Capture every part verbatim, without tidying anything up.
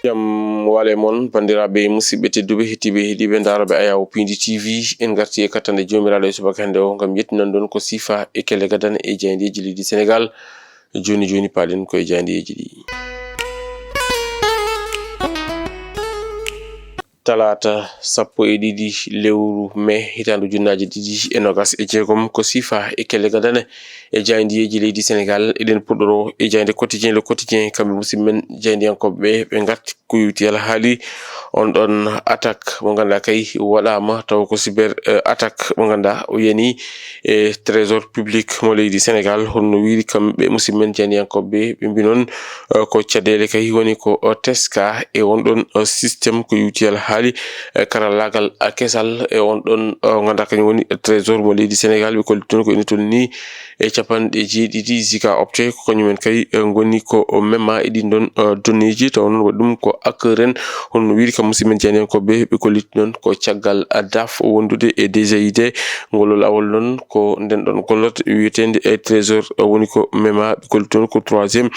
Jam wale mon, banndiraaɓe musidɓe tedduɓe, hettiiɓe, heɗiiɓe, ndaarooɓe Ayaawo Piindi T V. En ngarti e kattande Joomiraaɗo e subaka hannde o, ngam yettinan ɗon ko siifa e kelle gadane e jaayndeeji leydi Senegaal. Jooni jooni, paaɗen ko e jaayndeeji ɗi. Talaata sappo e ɗiɗi lewru mee hitaande ujunnaaje ɗiɗi e noogas e jeegom, ko siifa e kelle gadane e jaayndeeji leydi Senegaal. Eɗen puɗɗoro e jaaynde Quotidien, Le Quotidien, kamɓe musidɓe men jaayndiyankooɓe ɓe, ɓe ngarti ko yowiti alhaali on ɗon attaque mo ngannduɗaa kay waɗaama, taw ko cyber, eh, attaque mo ngannduɗaa o yani e trésor public mo leydi Senegaal. Hono no wiiri kamɓe musidɓe men jaayndiyankooɓe ɓe, ɓe mbi noon, eh, ko caɗeele kay woni ko, eh, teska e on ɗon, eh, système ko yowiti alhaali, eh, karallaagal, eh, kesal e on ɗon, eh, ngannduɗaa kañum woni trésor mo leydi Senegaal. Ɓe kolli toon ko ina tolni e capanɗe jeeɗiɗi giga octet, ko kañumen kay, eh, ngoni ko mema e ɗin ɗon, eh, donneeji, taw noon waɗi ɗum ko hacker en. Hono no wiiri kam musidɓe men jaayndiyankooɓe, ɓe kolliti noon ko caggal, eh, daf wondude e D G I D. Ngol laawol noon ko nden ɗon gollorɗe wiyeteende e trésor, eh, woni ko mema, ɓe kolliti noon ko troisième,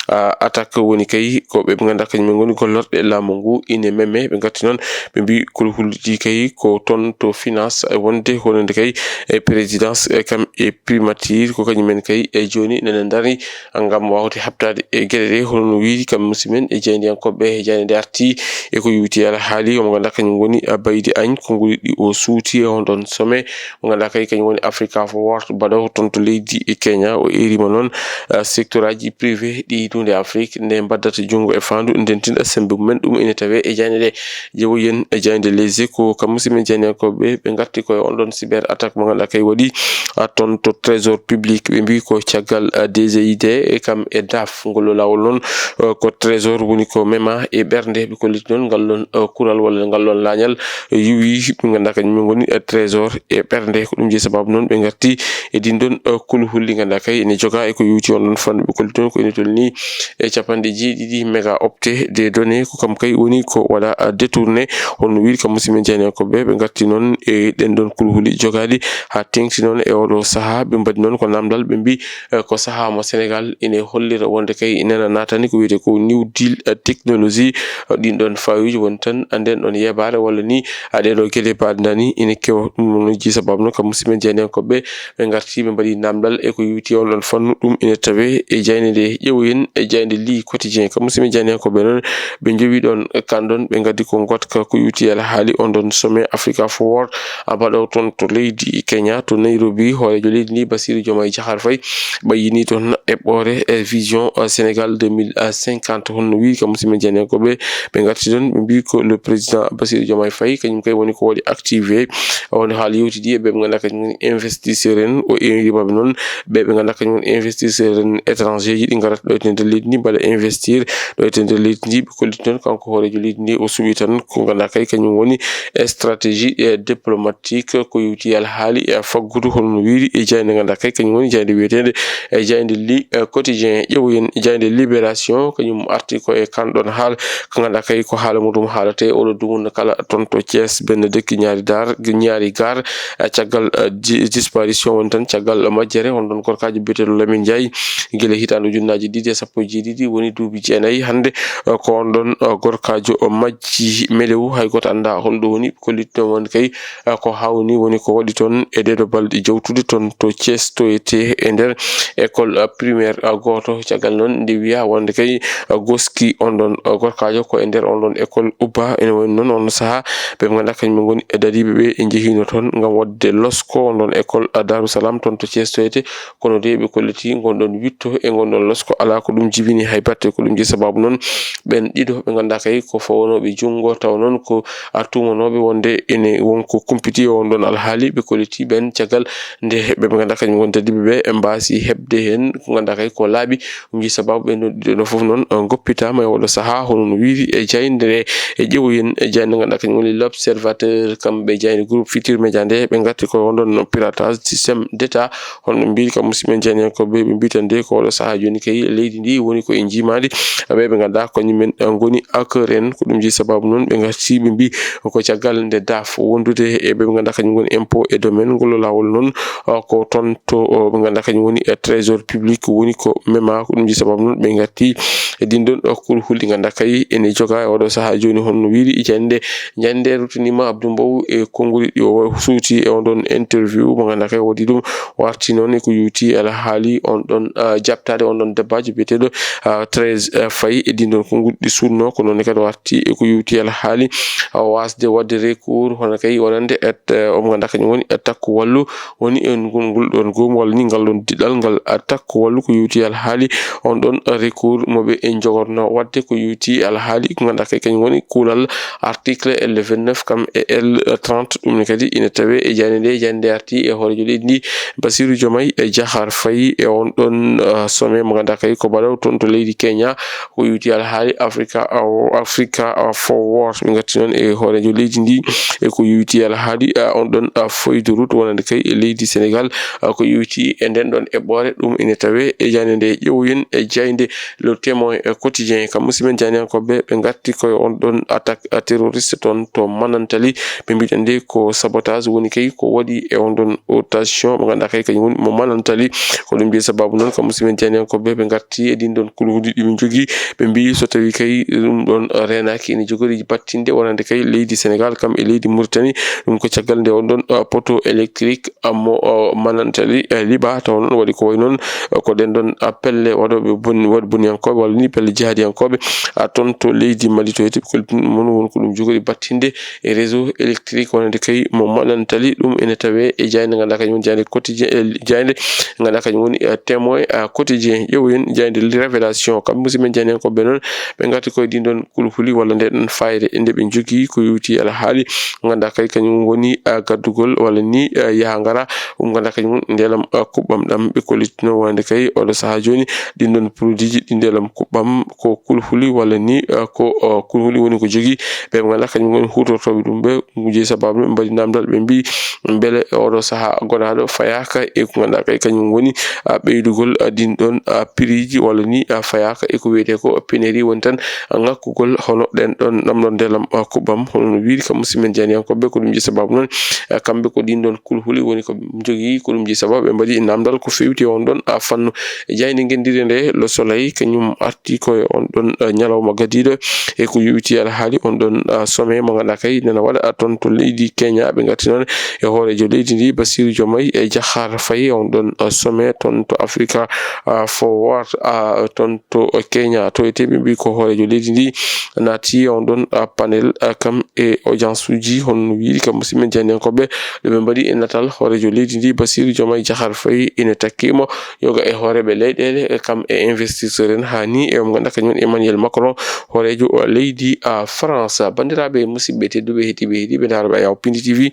eh, attaque woni kay ko ɓe, ɓe ngannduɗaa kañumen ngoni gollorɗe laamu ngu ine meme. Ɓe ngarti noon ɓe mbi kulhuli ɗi kay ko toon to finance, e wonde honande kay e présidence, e kam e primature, ko kañumen kay e jooni nana ndari ngam waawde haɓtaade e geɗe ɗe. Hono no wiiri kam musidɓe men e jaayndiyankooɓe, e jaaynde nde arti e ko yowiti alhaali o mo ngannduɗaa kañum woni, a, Baydi Agne, konnguli ɗi o suuti e on ɗon sommet mo ngannduɗaa kay kañum woni Africa Forward baɗo toon to leydi e Kenya. O eeriima noon, a, secteur aji privé ɗi duunde Afrique nde mbaddata junngo e faandu ndentinɗa semmbe mumen. Ɗum ene tawee e jaaynde nde. Ƴeewoyen e jaaynde Les Échos, kam musidɓe men jaayndiyankooɓe, ɓe ngarti koye on ɗon cyber attaque mo ngannduɗaa kay waɗi, a, toon to trésor public. Ɓe mbi ko caggal, a, D G I D e kam e daf. Ngol laawol noon, a, ko trésor woni ko mema e ɓernde. Ɓe kolliti noon ngal ɗon, a, kural walla ngal ɗon laañal yuwi ɓe ngannduɗaa kañum ngoni, a, trésor e ɓernde. Ko ɗum jeyi sababu noon ɓe ngarti e ɗin ɗon, a, kulhuli ngannduɗaa kay ene jogaa e ko yowiti on ɗon fannu. Ɓe kolliti noon ko ene tolni e capanɗe jeeɗiɗi méga octet des données, ko kam kay woni ko waɗa, a, détourné. Hono no wiiri kam musidɓe men jaayndiyankooɓe, ɓe ngarti noon e ɗen ɗon kulhuli jogaaɗi haa teeŋti noon e oɗo sahaa. Ɓe mbaɗi noon ko namdal, ɓe mbi, eh, ko sahaa mo Senegaal ine hollira wonde kay nena naatani ko wiyetee ko New Deal, eh, technologie. Eh, ɗin ɗon fayuuji woni tan, a, nden ɗon yebaare walla ni, a, ɗee ɗoo geɗe mbaɗe ndani ine kewa. Ɗum noon jeyi sababu noon kam musidɓe men jaayndiyankooɓe, ɓe ngarti, ɓe mbaɗi namdal e ko yowiti on ɗon fannu. Ɗum ene tawee e jaaynde nde. Ƴeewoyen e jaaynde Le Quotidien. Kam musidɓe jaayndiyankooɓe noon, ɓe njowi ɗon kan ɗon, ɓe ngaddi ko ngotka ko yowiti alhaali on ɗon sommet Africa Forward, a, baɗo toon to leydi Kenya, to Nairobi. Hooreejo leydi ndi, Bassirou Diomaye Diakhar Faye, ɓayyini toon eɓɓoore e vision, a, Sénégal deux mille cinquante. Hono no wiiri kam musidɓe jaayndiyankooɓe, ɓe ngarti ɗon, ɓe mbi ko le président Bassirou Diomaye Faye, kañum kay woni ko waɗi activé. Woni haala yewtidi e ɓe ɓe ngannduɗaa kañum woni investisseur en, o ewniriima ɓe noon, ɓe ɓe ngannduɗaa kañum woni investisseur en étranger ji, ɗi ngarata ɗo e nder leydi ndi, mbaɗa investir ɗo e nder leydi ndi. Ɓe kolliti noon kanko hooreejo leydi ndi, o suɓi tan ko ngannduɗaa kay kañum woni e stratégie, e diplomatique, ko yowti alhaali e faggudu, hono no wiiri e jaaynde ngannduɗaa kay kañum woni jaaynde wiyeteende e jaaynde Le Quotidien. Ƴeewoyen jaaynde Libération, kañum arti ko e kan ɗon haala ko ngannduɗaa kay ko haala muɗum haalate oɗo dumunna kala toon to Thiès, Bennedekki, Ñaari Daar, Ñaari Gaar, eh, caggal, eh, di-, disparition woni tan, caggal majjere on ɗon gorkaajo biyeteeɗo Lamine Ndiaye, gila hitaande ujunnaaji ɗiɗi e sappo e jeeɗiɗi, woni duuɓi jeenayi hannde, eh, ko on ɗon, eh, gorkaajo o majji melew, hay gooto anndaa hol ɗo woni. Kollitno won kay, eh, ko hawni woni ko waɗi toon e ɗeeɗo balɗe jawtude toon to Thiès, to ete e nder école, eh, primaire, eh, gooto. Caggal noon nde wiya wonde kay, eh, goski on ɗon, eh, gorkaajo ko e nder on ɗon école ubba. Ene woni noon on sahaa ɓe ngannduɗaa kañum ngoni e dariiɓe ɓe e njehiino toon ngam waɗde losko on ɗon école, eh, Darou Salam toon to Thiès, to ete. Kono de ɓe kolliti ngon ɗon witto e ngon ɗon losko alaa ko ɗum jibini hay batte. Ko ɗum jeyi sababu noon ɓen ɗiɗo ɓe ngannduɗaa kay ko fawanooɓe junngo, taw noon ko a tuumanooɓe wonde ene won ko kumpiti e on ɗon alhaali. Ɓe kolliti ɓen caggal nde ɓe, ɓe ngannduɗaa kañum woni dadiiɓe ɓe, ɓe mbaasi heɓde heen ko ngannduɗaa kay ko laaɓi. Ɗum jeyi sababu ɓen ɗon ɗiɗo no fof noon, eh, ngoppitaama e oɗo sahaa, hono no wiiri e jaaynde nde. E ƴeewoyen e jaaynde ngannduɗaa kañum woni L'Observateur, kamɓe jaaynde groupe Futurs Médias nde, ɓe ngarti ko on ɗon piratage système d'État. Hono ɓe mbiiri kam musidɓe jaayndiyankooɓe, ɓe mbi tan de ko oɗo sahaa jooni kay leydi ndi woni ko e njiimaandi. Ɓe ɓe ngannduɗaa kañum men, eh, ngoni hacker en. Ko ɗum jeyi sababu noon ɓe ngarti ɓe mbi ko caggal nde daf wondude e ɓe ɓe ngannduɗaa kañum ngoni impôt et domaine, ngol laawol noon, eh, ko toon to, oh, ɓe ngannduɗaa kañum woni, eh, trésor public woni ko mema. Ko ɗum jeyi sababu noon ɓe ngarti e ɗin ɗon, oh, kulhuli ngannduɗaa kay ene joga e oɗo sahaa jooni, honno wiiri jannde. Jannde ruttiniima Abdou Mbow e konnguli ɗi o suuti e on ɗon interview mo ngannduɗaa kay woodi ɗum warti noon e ko yuuti alhaali on ɗon, ah, jaɓtaade on ɗon dabbaaji biyeteeɗo, ah, treize, ah, fayi e ɗin ɗon konnguli ɗi suutnoo. Ko noon kadi warti e ko yuuti alhaali, ah, waasde waɗde recours hono kay wonande et, eh, omo ngannduɗaa kañum woni, eh, takku wallu woni e ngol, ngol ɗon goomu walla ni ngal ɗon diɗal ngal, ah, takku wallu ko yuuti alhaali on ɗon recours mo ɓe en jogorno waɗde ko yuuti alhaali ko ngannduɗaa kay kañum woni kuulal article L vingt-neuf kam e L trente. Ɗum ne kadi ina tawe e jannde nde, jannde arti e hooreejo leydi ndi Bassirou Diomaye e Diakhar Faye e on ɗon, ah, sommet mo ngannduɗaa kay ko baɗaw toon to leydi Kenya ko yuuti alhaali Africa, ah, Africa, ah, Forward. Ɓe ngatti noon e hooreejo leydi ndi e ko yuuti alhaali, ah, on ɗon, ah, feuille de route wonande kay e leydi Sénégal, ah, ko yuuti e nden ɗon eɓɓoore. Ɗum ina tawe e jannde nde. Ƴeewoyen e jaaynde Le Témoin, eh, Quotidien, kam musidɓe men jaayndiyankooɓe, ɓe ngatti koye on ɗon attaque, eh, terroriste toon to Manantali. Ɓe mbiɗen nde ko sabotage woni kay ko waɗi e on ɗon station mo ngannduɗaa kay kañum woni mo Manantali. Ko ɗum jeyi sababu noon, kam musidɓe men jaayndiyankooɓe, ɓe ngatti e ɗin ɗon kulhuli ɗi ɓe njogii. Ɓe mbiyi so tawii kay ɗum ɗon reenaaki ene jogori battinde wonande kay leydi Sénégal kam e leydi Mauritanie. Ɗum ko caggal nde on ɗon, eh, poteau électrique mo, o, Manantali, eh, liɓa taw noon waɗi ko wayi noon, eh, ko ɗen ɗon, ah, pelle waɗooɓe boni-, waɗ-, boniyankooɓe walla ni pelle jihaadiyankooɓe, ah, toon to leydi Mali to ete ɓe kollitin mon won ko ɗum jogori battinde e réseau électrique wonande kay mo Manantali. Ɗum ene tawe e jaaynde ngannduɗaa kañum woni jaaynde Quotidien, eh, jaaynde ngannduɗaa kañum woni, eh, Témoin, ah, Quotidien. Ƴeewoyen jaaynde Révélation kam musidɓe men jaayndiyankooɓe noon ɓe ngatti koye ɗin ɗon kulhuli walla nde ɗon fayre nde ɓe njogii ko yuuti alhaali ngannduɗaa kay kañum woni, ah, gaddugol walla ni, ah, yaha ngara, ɗum ngannduɗaa kañum woni ndelam, ah, kuɓɓam ɗam ɓe kollitino wonande kay oɗo sahaa jooni. Ɗin ɗon produit ji ɗi ndelam kuɓɓam ko kulhuli walla ni, ah, ko, ah, kulhuli woni ko jogii ɓe ɓe ngannduɗaa kañum woni huutortooɓe ɗum ɓe. Ɗum jeyi sababu ɓe mbaɗi namdal, ɓe mbiyi mbele oɗo sahaa gonaaɗo fayaaka e ko ngannduɗaa kay kañum woni, ah, ɓeydugol, ah, ɗin ɗon, ah, prix ji walla ni, ah, fayaaka e ko wiyetee ko pénurie woni tan ngakkugol hono ɗen ɗon ɗam ɗon ndelam, ah, kuɓɓam. Hono no wiiri kam musidɓe men jaayndiyankooɓe, ko ɗum jeyi sababu noon, ah, kamɓe ko ɗin ɗon kulhuli woni ko ɓe njogii, ko ɗum jeyi sababu ɓe mbaɗi namdal ko feewti on ɗon, ah, fannu. E jaaynde ngenndire nde Le Soleil kañum arti koye on ɗon, ah, ñalawma gadiiɗo e ko yuuti alhaali on ɗon, ah, sommet mo ngannduɗaa kay nana waɗa, ah, toon to leydi Kenya. Ɓe ngatti noon e hooreejo leydi ndi Bassirou Diomaye e Diakhar Faye on ɗon, ah, sommet toon to Africa, ah, Forward, ah, toon to Kenya. To ete ɓe mbi ko hooreejo leydi ndi naati on ɗon, ah, panel, ah, kam e audience uji hono wiiri kam musidɓe men jaayndiyankooɓe. Ɗo ɓe mbaɗi e natal hooreejo leydi ndi Bassirou Diomaye Diakhar Faye ina takkimo yoga e hooreeɓe leyɗeele, e kam e investisseur en haa ni e mo ngannduɗaa kañum woni Emmanuel Macron hooreejo leydi, ah, France. Banndiraaɓe musidɓe tedduɓe heɗiiɓe heɗiiɓe ndaarooɓe Ayaw Pindi T V,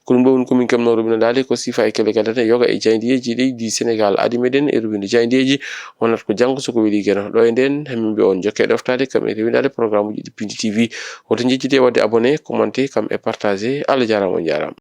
ko ɗum ɗo woni ko min keɓnoo rubinandaade ko siifa e kele kala ne yoga e jaayndiyeeji leydi Sénégal. Adi meɗen e rubinde jaayndiyeeji wonat ko janngo so ko weli Geno. Ɗo e nden min mbiya on jokke ɗoftaade kam e rewindaade programme uji ɗi Pindi T V. Woto njejjite waɗde abonné, commenté kam e partagé. Allah jaaraama, on jaaraama.